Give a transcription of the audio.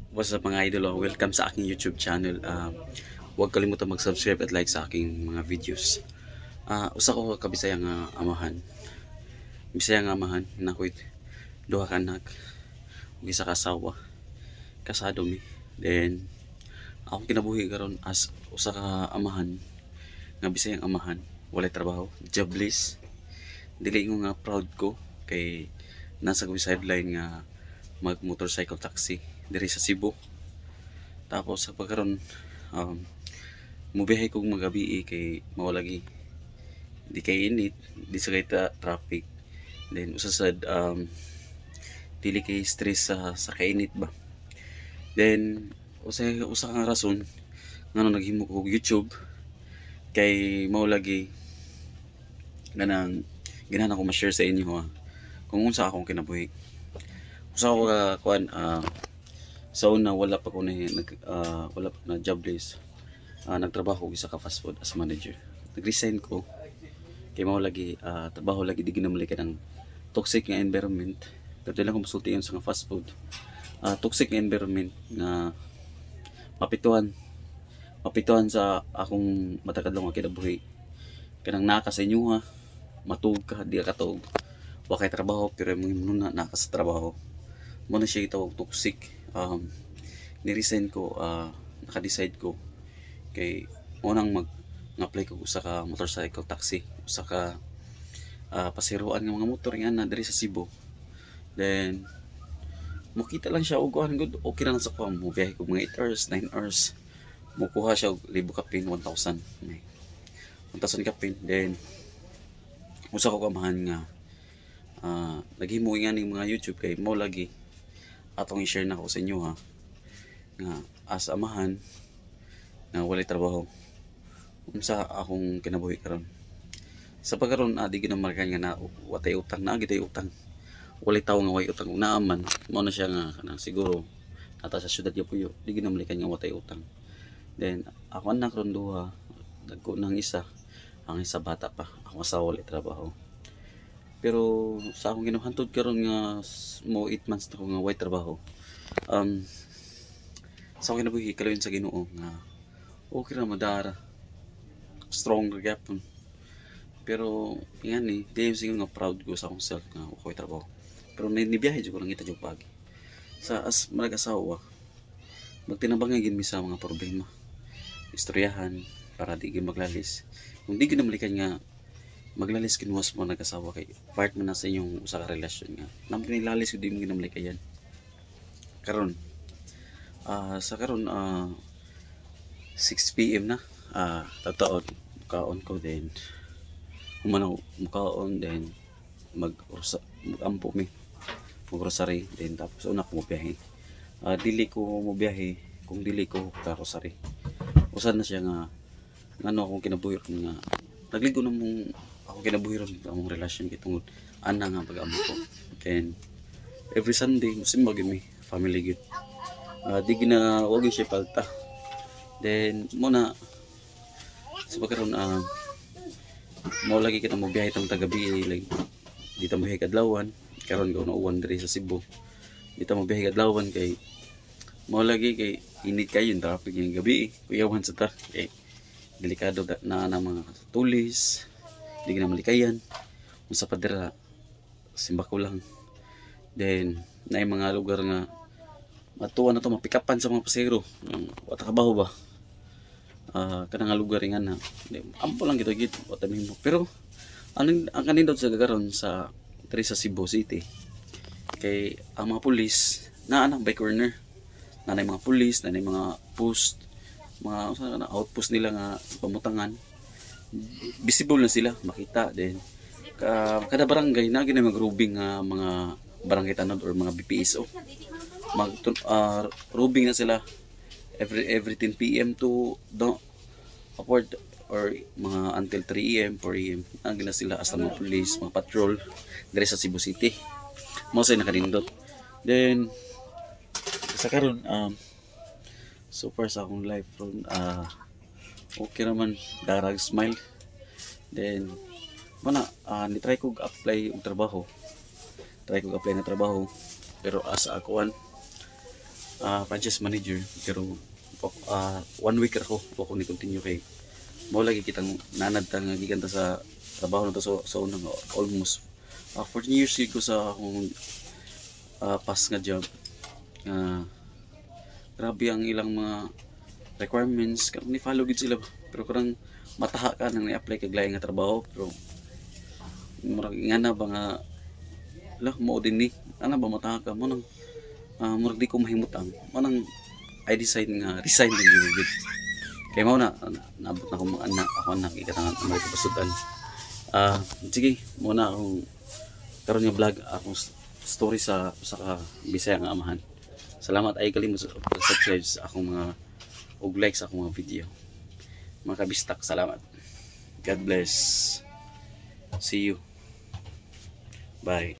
What's up, mga idol? Oh? Welcome sa aking YouTube channel. Huwag kalimutan mag-subscribe at like sa aking mga videos. Usa ko ka Bisaya nga amahan. Bisaya nga amahan na ko'y duha ka anak ug isa ka asawa. Kasado mi. Then akong kinabuhi karon as usa ka amahan nga Bisayang amahan, walay trabaho, jobless. Dili ko nga proud ko kay nasa ko sideline nga mag motorcycle taxi diri sa Cebu. Tapos sa pagkaron mubiyahe kog magabi kay mao lagi di kay init, di sa kay traffic. Then usa sad dili kay stress sa kainit ba. Then usa usa ka rason ngano naghimo ko og YouTube kay mao lagi ganang ganahan ako ma-share sa inyo ha, kung unsa akong kinabuhi. Usa ko ka kuan, sa una wala pa ko na nag wala pa na jobless. Nagtrabaho ko sa ka fast food as manager. Nag-resign ko kay mao lagi trabaho lagi di ginamali ng toxic nga environment. Pero dili ko masulti sa nga fast food. Toxic nga environment nga mapituhan mapituhan sa akong matakadlong nga kinabuhi. Kanang naa ka sa inyo ha, matug ka, di ka katug. Wa kay trabaho pero imong himuna naa ka sa trabaho. Mo na siya gitawag toxic. Ni-resign ko, naka-decide ko kay unang mag apply ko usa ka motorcycle taxi, usa ka pasiruan nga mga motor nga na diri sa Cebu. Then mokita lang siya og kuan good, okay ra na sa kuha mo biyahe ko mga 8 hours, 9 hours. Mukuha siya og libo kapin, 1,000. May 1,000 kapin. Then usa ko kamahan nga naghimo nga ning mga YouTube kay mo lagi atong i-share na ko sa inyo ha, nga as amahan nga walay trabaho, unsa akong kinabuhi karon. Sa pagkaron di ginamarkan nga na watay utang, naa gitay utang. Walay tawo nga way utang. Naa man, mao na siya nga kanang siguro nata sa syudad Yapuyo, di ginamalikan nga watay utang. Then ako anak ron duha, dagko nang isa, ang isa bata pa. Akong asawa walay trabaho. Pero sa akong ginuhantod karon nga mo 8 months na ko nga way trabaho. Sa akong kinabuhi kalayon sa Ginoo nga okay ra madara. Strong ra gyapon. Pero ingani, di siguro nga proud ko sa akong self nga ako'y trabaho. Pero nibiyahe jud ko, nangita jud pagi. Sa as mag-asawa, magtinabangay gid mi sa mga problema. Istoryahan para di gid maglalis. Kung di gid namalikan nga maglalis kinuwas mo nag-asawa kay part man na sa inyong usa ka relasyon nga nam kinilalis di mo ginamalikayan. Karon sa karon 6 PM na, tataon mukaon ko, then human ako mukaon, then mag magampo mi, mag-rosary, then tapos una ko mobiyahe. Dili ko mobiyahe kung dili ko ka-rosary. Usa na siya nga ngano akong kinabuhi ron nga nagligo na mong ako kinabuhi ron among relasyon kay tungod ana nga pag-amo ko. Then every Sunday musimba gyud mi, family gyud. Di gina wag gyud siya palta. Then mo na sa pagkaron mao lagi kita mo biyahe tong tagabi, like di ta mo biyahe kadlawan karon gaw na uwan diri sa Cebu. Di ta mo biyahe kadlawan kay mao lagi kay init kayo yung traffic yung gabi, kuyawan sa ta kay delikado na na mga tulis, di na malikayan. Unsa pa dira, simba ko lang. Then na mga lugar nga matuwa na to mapikapan sa mga pasero wata kabaho ba, kanang nga lugar nga na ampo lang gito git wata mimo. Pero anong ang kanindot sa gagaron sa diri sa Cebu City kay ang mga pulis naa na by corner, na mga pulis, na mga post, mga unsa na outpost nila nga pamutangan, visible na sila makita. Then kada barangay na gina magrubing nga mga barangay tanod or mga BPSO, mag rubing na sila every 10 PM to do, upward or mga until 3 AM, 4 AM ang gina sila hasta mga police, mga patrol diri sa Cebu City. Mo say nakanindot. Then sa karon so far sa akong life ron okay naman, darag smile. Then mana ni try ko apply og trabaho, try ko apply na trabaho, pero asa akuan Franchise manager, pero one week ra ko, wa ko ni continue kay mao lagi kitang nanad ta nga gikan ta sa trabaho na to sa unang almost 14 years gid ko sa akong past nga job. Grabe ang ilang mga requirements, kanang ni follow gid sila ba. Pero karang mataha ka nang ni-apply kag lain nga trabaho, pero murag ingana ba nga lah mao din ni ana ba, mataha ka mo nang murag di ko mahimutang mo nang I decide nga resign din gyud kay mao na naabot na akong mga anak, ako anak ikatangan may kapasudan. Sige, mao na akong karon nga vlog, akong story sa usa ka Bisaya nga amahan. Salamat. Ay kalimot sa subscribe sa akong mga ug like sa akong mga video, mga kabistak. Salamat. God bless. See you. Bye.